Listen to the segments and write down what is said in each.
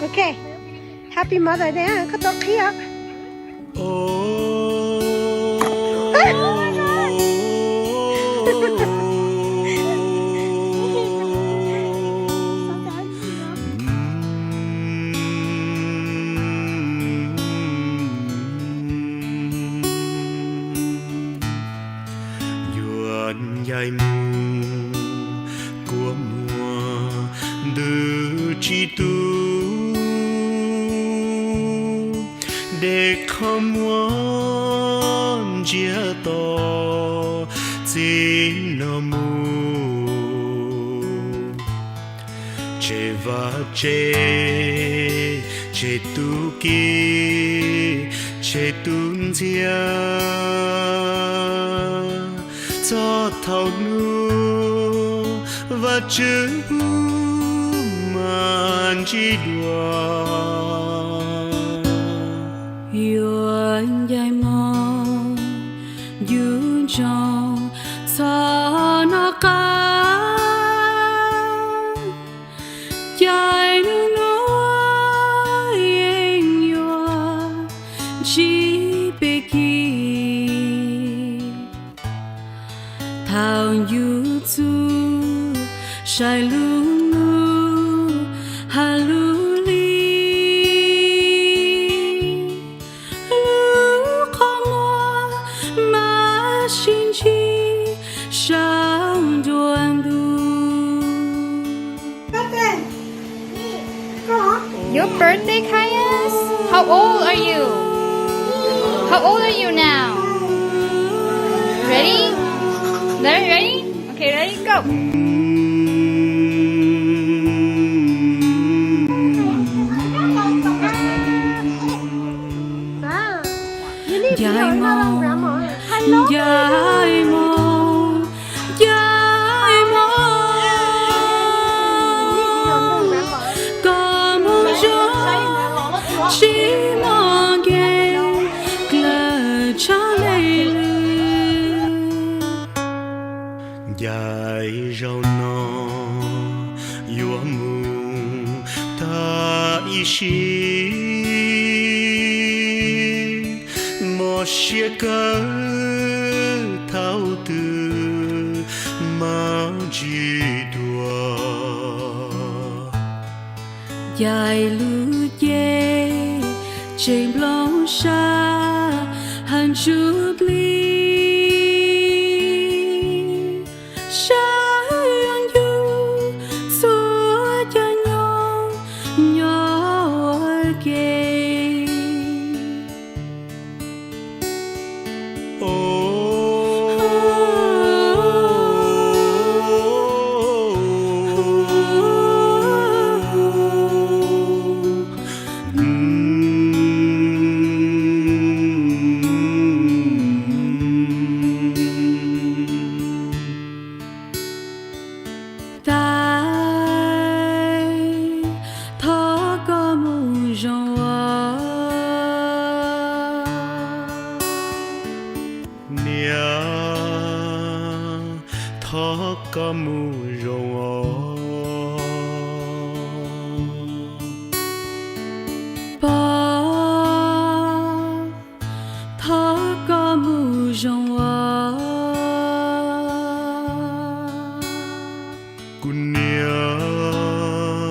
Ok, Happy Mother Day, koj tau qhib os. Yuav ncaim mus kua muag ntws tsis tu, de qhov muag ntsiag to txij no mus. Tseg vaj tseg, tseg tub ki, tseg tub ntxhiab, txog thaum hnub Vajtswv pub mas ntsib dua. Yuav ncaim mus ncu ntsoov txog noj qab, caij nug nuav yeej yuav ntsib peb kis. Thaum ncu txug sai lub nub hab lub hli, lub qhov muag mas sib ntsib saum nruab ntug. Your birthday, Kaius? How old are you? How old are you now? Ready? Ready? Okay, ready, go. Ncaim mus, ncaim mus, ncaim mus, koj mus zoo tsis muaj nkees, dlawg tshav le lwm. Ncaim zaum no yuav mus tag ib sim, mob siab kawg thaum twg mas ntsib dua. Ncaim lub cev tseem nplooj sab hab ntsuj plig, sawv ncu txhua cov nyob nyob ua ke. Tais, thov koj mus zoo os. Niam, thov koj mus zoo os. Pog, thov koj mus zoo os. Kuv niam,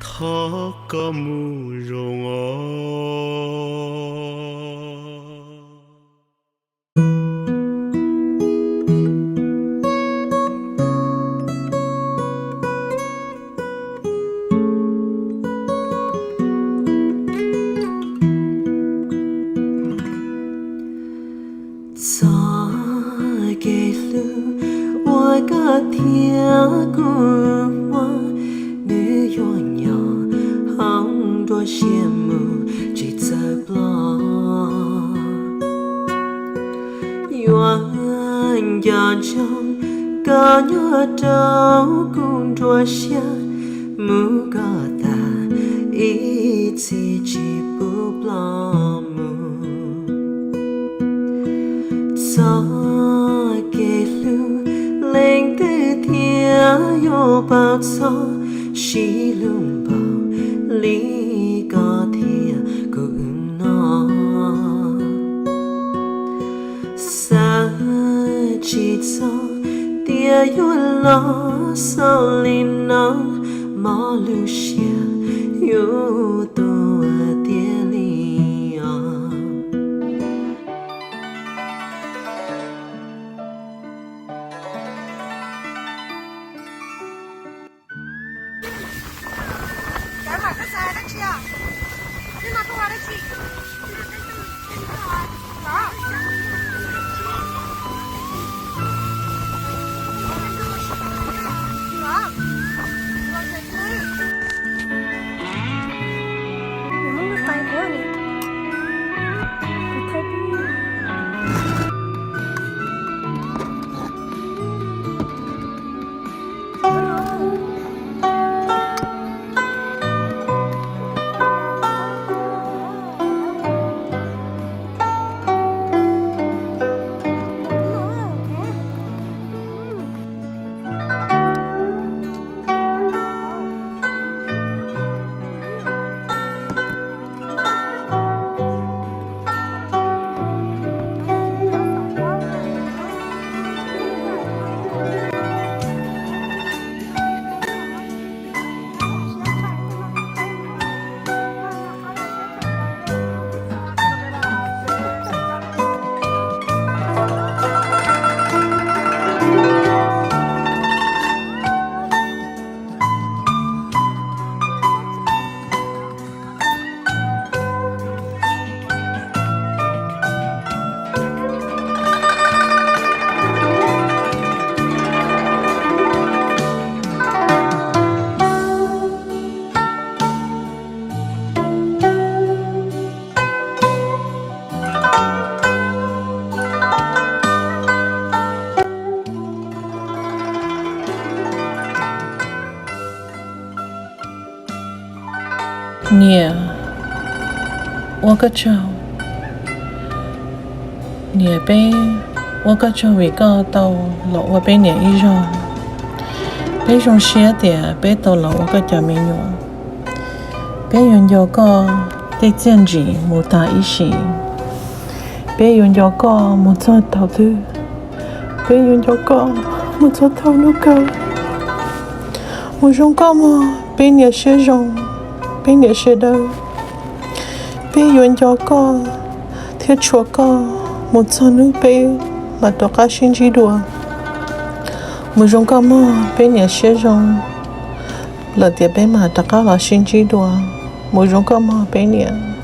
thov koj mus zoo os. Txoj kev hlub uas koj thiab kuv muaj, nws yuav nyob hauv nruab siab mus tsis txawj ploj. Yuav nco ntsoov koj nyob rau kuv nruab siab, mus kom tas ib txhis tsis pub ploj mus. Txoj kev hlub leej twg thiaj yuav paub txog, siv lub npaum Los xaus li no, mob lub siab yuav tuag tiag li os. Niam, ua koj tsaug. Niam, peb ua koj tsaug vim koj tau los ua peb niam ib zaug. Peb zoo siab tias peb tau los ua koj cov me nyuam. Peb yuav nco koj tej txiaj ntsim mus tag ib sim. Peb yuav nco koj mus txog thaum twg? Peb yuav nco koj mus txog thaum hnub kawg. Mus zoo koj mog, peb niam siab zoo, peb niam siab dawb. Peb yuav nco koj thiab tshua koj mus txog hnub peb mam rov qab sib ntsib dua. Mus zoo koj mog, peb niam siab zoo. Lawm tias peb mam rov qab los sib ntsib dua. Mus zoo koj mog, peb niam.